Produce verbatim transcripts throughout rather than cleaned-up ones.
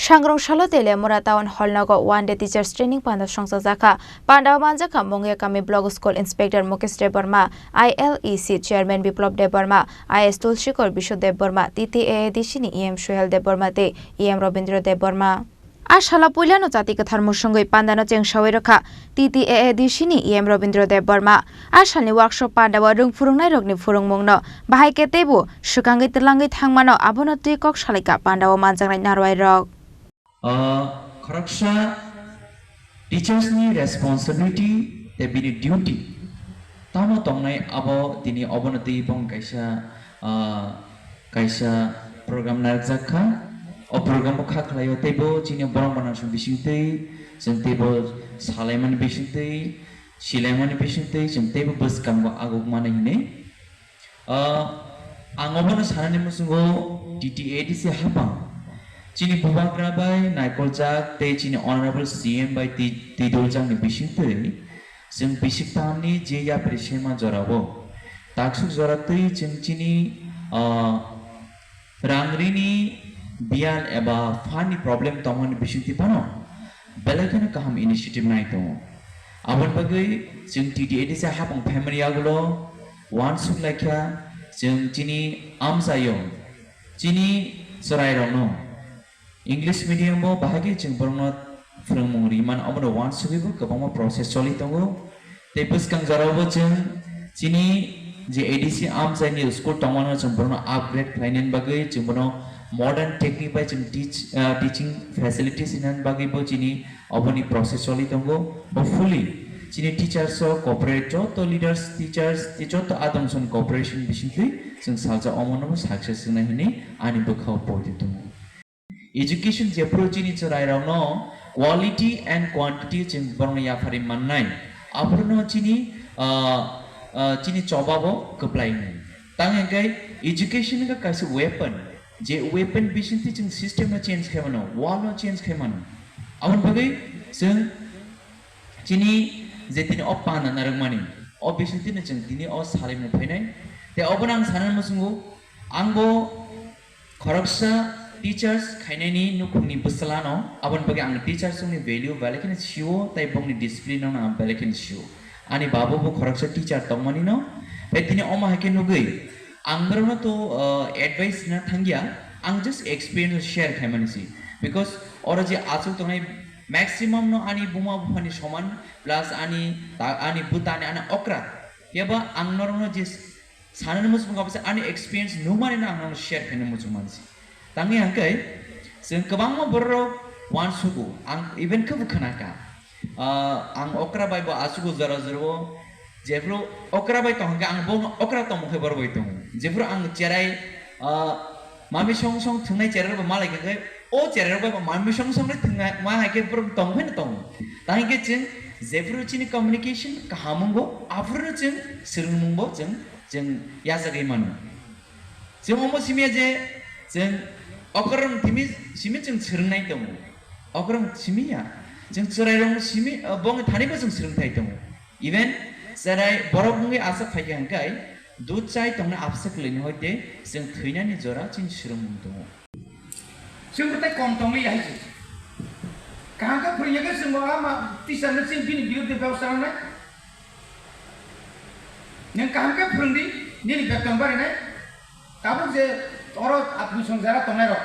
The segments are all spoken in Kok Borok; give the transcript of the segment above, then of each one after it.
Sangrong salo Teliamura Town Hall nogo One Day Teachers Training panda songchajakha. Pandao manjakha Mongya Kami Block School Inspector Mukesh Debbarma, I L E C Chairman Biplop Debbarma, I S Tulshikor Bishu Debbarma, T T A A D C ni E M Suhel Debbarma tei E M Robindra Debbarma. A salo puilano jati kwthar musungwi pandano chengsawi rwkha T T A A D C ni E M Robindra Debbarma. A salni workshop pandao rwng phwrwngnairokni phwrwngmungno bahai khe teibo swkangwi twlangwi thangmano, abono twi kok salaikha pandao manjaknai narwairok. Ah, khoroksa teachers ni responsibility tei bini duty tamo tongnai, abo tini obono twi bong kaisa, ah, kaisa program narwkjak kha. O program o kha khlaio teibo chini borok manansong bisingtwi, chwng teibo salaimani bisingtwi, silaimani bisingtwi chwng teibo bwskango aguk mani hwnwi. Ah, ang obono sanani muchungo T T A D C hapang chini bubagra bai naikoljak tei chini Honorable C M bai twi-, twiduljakni bisingtwi chwng bisik tamni je yapri sema jorao taksuk jora twi chwng chini, ah, rang rini biyal eba fund ni problem tongmani bisingtwi phano belai kheno kaham initiative nai tongo. Aboni bagwi chwng T T A D C hapang phaimani yagulo uansuk laikha, chwng chini amchaio chini chwrairokno English medium o bahai khe chwng borokno phwrwngmung rimani, omono uansugwibo kwbangma process choli tongo. Tei bwskang jorao bo chwng chini je A D C amchaini school tongmano chwng bono upgrade khlainani bagwi chwng bono modern technique bai chwng teach, ah, teaching facilities hinani bagwi bo chini oboni process choli tongo. Hopefully chini teachers o cooperate, joto leaders, teachers tei joto adong song cooperation bisingtwi chwng salsa omono bo success wngnai hinwi ani bwkhao poito tongo. Education jephru chini chwrairokno quality and quantity chwng borokno yapharwi mannai, aphruno chini, ah, ah, chini chobabo kwplainai. Tang hwnkhe education wngkha kaisa weapon, je weapon bisingtwi chwng system no change khai mano, world no change khai mano. Aboni bagwi chwng chini je tini o panda narwkmani, o bisingtwino chwng tini o salimung phainai. Tei obono ang sanani muchungo, angbo khoroksa teachers khainani nukhungni bwsla no, aboni bagwi ang teachers ni value belai kheno sio, tei bongni discipline no ang belai kheno sio. Ani baba bo khoroksa teacher tongmani no, tei tini omo hai khe nugwi ang borokno to, uh, advice na thangya, ang just experience share khaimani si, because oro je achuk tongnai maximum no ani buma buphani soman plus ani ta-, ani bwtani ani okra, phiya ba ang norokno je sanani muchung kha, ani experience nukmani no ang nono share khaina muchung mansi. Tangwi hangkai chwng kwbangma borok uansugo, ang even khe bo khna kha. Ah, ang okra bai bo asugo jora jora o, jephru okra bai tong khe ang bo okra tong khe borok bai tongo. Jephru ang cherai, ah, mami song song thwngnai cherai bo malai khe, o cherai bai bo mami song song thwngnai ma hai khe borok tong khe no tongo. Tangwi khe chwng jephru chini communication kaham wngo, aphuru chwng swrwngmung bo chwng chwng yachagwi mano. Chwng omo simiya je chwng okorong timi simi chwng swrwngnai tongo. Okorong simiya chwng chwrairokno simi, uh, bongni thanibo chwng swrwngthai tongo. Even chwrai borok wngwi aswk phaikha hwnkhe dud chai tongna abswk kwlwini hoite chwng thwinani jora chini swrwngmung tongo. Chwng bo tei kom tongwi hai se. Kaham khe phwrwngya khe chwng bo ama teacher no chwng bini biruddhe bebosta nangnai. Nwng kaham khe phwrwng di, nini beton barinai. Tabuk je oro admission jara tongnai rok,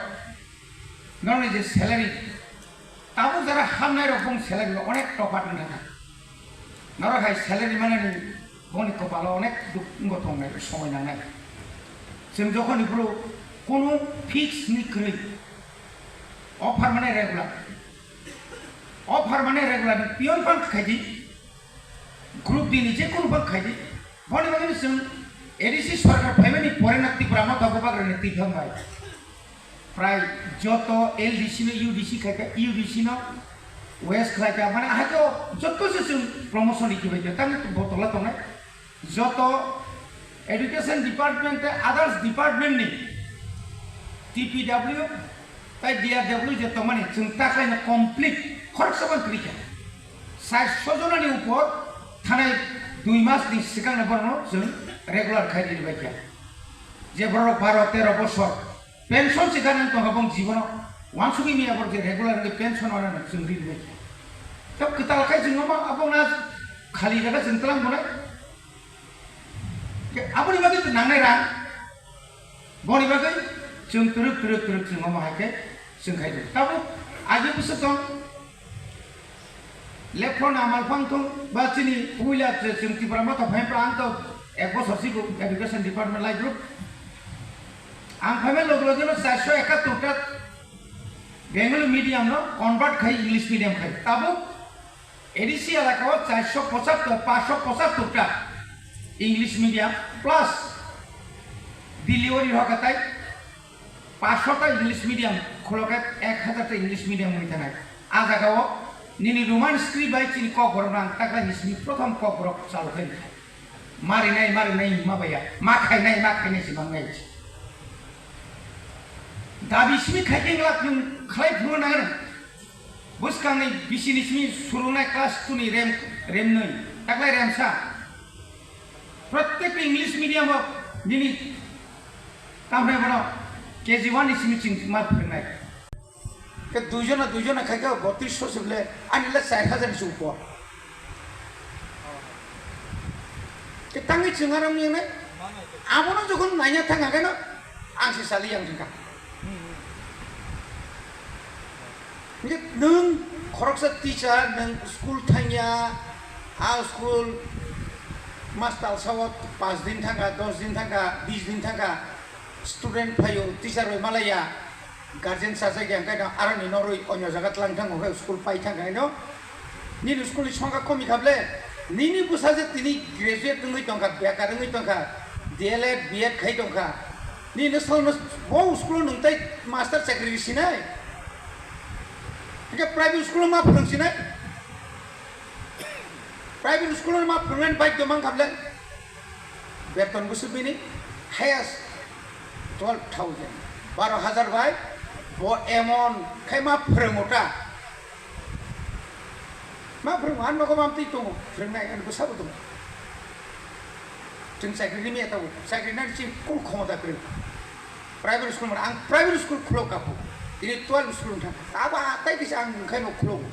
norokni je salary, tabuk jara hamnai rok bong salary rok onek tophat wngkha. Norok hai salary manani bongni kopalo onek duk wngbo tongnai, somoi nangnai. Chwng jokhoni phuru kunu fix ni kwrwi, offer mane regular. Offer mane regular ni peon phang khai di, group D ni je kunu phang khai di. Boni bagwi chwng A D C sarkar phaimani pore na Tipra Motha Bubagrani twi phang bai. Prai joto L D C no U D C khlaikha, U D C no West khlaikha, mane ahai to joto se chwng promotion rikhibaikha, tamni botola tongnai joto education department tei others department ni T P W tei D R W je tongmani chwng taklaino complete khoroksa bai kwrwikha. Sait so jonani upor thanai dui mas ni swkangno borokno chwng regular khai rwbaikha. Je borok baro tero bosor pension se gana tongkha bong jibono. Wansugwi maya borok je regular wngwi pension wana no chwng ri rwbai kha. Tei kwtal khai chwng omo abo na khali jaga chwng tlang bo nai. Ke aboni bagwi to nangnai rang. Boni bagwi chwng twrwk twrwk twrwk chwng omo hai khe chwng khai rw. Tabuk aje bwswk tong. Lephro na malphang thung ba chini puila chwng Tipra Motha phai phra ang to ek bosor sigo education department lai group. Ang phaimani loge loge no charso ekattor ta Bengali medium no convert khai English medium khai. Tabuk A D C elaka o charso pochattor, paanch sho pochattor ta English medium plus delivery hokatai paanch sho ta English medium khulokhe ek hazar ta English medium wngwi thanai. A jaga o nini Roman script bai chini kokborok no ang taklai ni simi prothom kokborok chalu khai khai. Marinai, marinai hima baya. Ma khainai, ma khainai se mangnai. Dabi simi khai khe ngla khwng khlai phuru nang. Bwskangni bisini simi surunai class two ni rem, remnwi. Taklai remsa. Protek English medium o nini tamre bono K G one ni simi ching ma phwrwngnai. Ke duijona, duijona khai khe botris so se bole, ani le char hajar ni se upor. Ke tangwi chwng aram ni ne? Abono jokhon naina thang khe no, ang se sali yang thangkha. Hingke nwng khoroksa teacher, nwng school thangya, a school mas talsa o paanch din thangkha, dos din thangkha, bis din thangkha, student phaio, teacher roi malaya, guardian chajak ya, hingke no aroni noroi onyo jaga tlang thango, hingke school pai thangkha, no? Nini school ni songkha komi kha ble, nini bwsa je tini graduate wngwi tongkha, bekar wngwi tongkha, D L Ed, B Ed khai tongkha, nini salno bo school o nwng tai master chakri sinai, hingke private school o ma phwrwng sinai, private school o ma phwrwngnani baidyo mankha ble. Beton bwswk bini highest twelve thousand, baro hajar bai bo emon khai ma phwrwngo ta. Ma phwrwngo, ang nogo mamtwi tongo, phwrwngnai ani bwsabo tongo. Chwng chakri rimya tabuk, chakri nani chini kunu khomota kwrwi. Private school mani, ang private school khulok kapu. Tini twelve school wngkha. Abo atai kisa ang wngkhaino khulogo.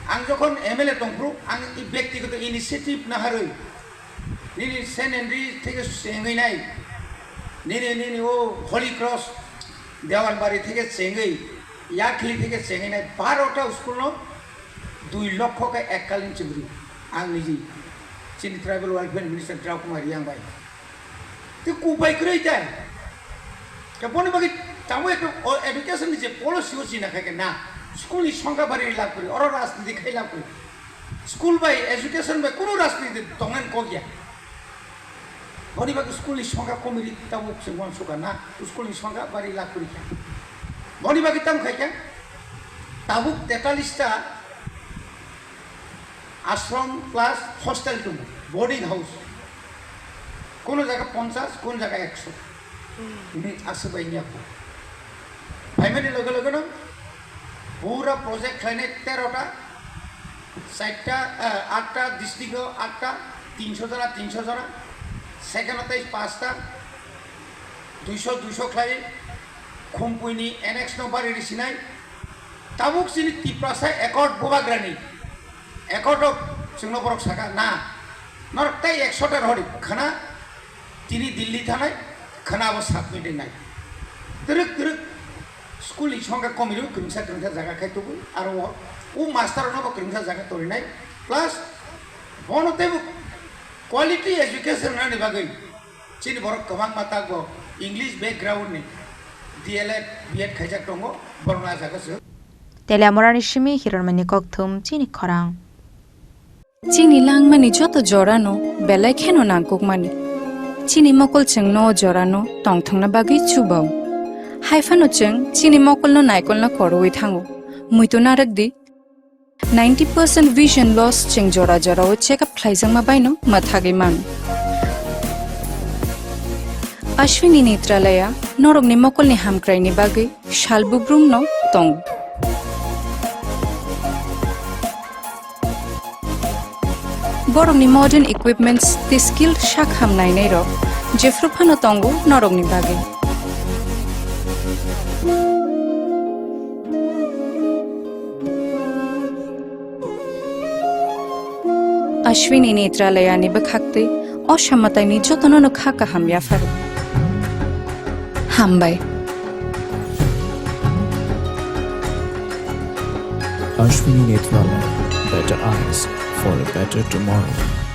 Ang jokhon M L A tongphuru, ang i byaktigoto initiative naharwi. Nini Saint Henry theke chengwi nai. Nini, nini o Holy Cross Dewanbari theke chengwi, Yakhli theke chengwi nai. Barota school no dui lokho khe ekkalin chwngri. Ang niji. Chini Tribal Welfare Minister Drao Kumar Riang bai. Tei kubai kwrwi tei. Khe boni bagwi tamo ekta o education ni je policy o china khai khe na, school ni songkha bari lab kwrwi, oro rajniti khai lab kwrwi. School bai education bai kunu rajniti tongnani kok ya. Boni bagwi school ni songkha komiri tabuk se uansukha na, school ni songkha bari lab kwrwi kha. Boni bagwi tamo khai khe tabuk tetalista Ashram plus hostel tongo, boarding house. Kono jaga ponchas, kono jaga ekso. Hini aswk bai wngya kho. Phaimani loge loge no pura project khlainai tero ta, chaita, eh, atta district o atta, tinso jona, tinso jona, second o tei pasta, duiso, duiso khlai, Khumpui ni annex no bari risinai, tabuk chini Tiprasa accord bubagrani. Accord o chwngno borok saka, na, norok tei ekso ta rohori khwna tini Delhi thanai, khwna abo submit wngnai. Twrwk twrwk school ni songkha komiro kwrwngsa kwrwngsa jaga khai tubui, aro o, o master no bo kwrwngsa jaga torinai, plus bono teibo quality education nani bagwi chini borok kwbangma takbo English background ni D L Ed, B Ed khaijak tongo, borok no a jaga se. Teliamurani simi Hiranmani kokthum chini khorang. Chini langmani joto jorano belai kheno nangkukmani. Chini mokol chwngno o jorano tongthokna bagwi chubao. Haiphano chwng chini mokolno naikolno korowi thango. Muitu narwk di, ninety percent vision loss chwng jora jorao check up khlaijakma baino mwthagwi mano. Ashwini Netralaya norokni mokolni hamkraini bagwi sal bubrumno tongo. Borokni modern equipments tei skill sak ham nainairok jephru phano tongo norokni bagwi. Ashwini Netralaya ni bwkhaktwi o samataini jotono no kha kaham yapharo. Hambai. Ashwini Netralaya, better eyes for a better tomorrow.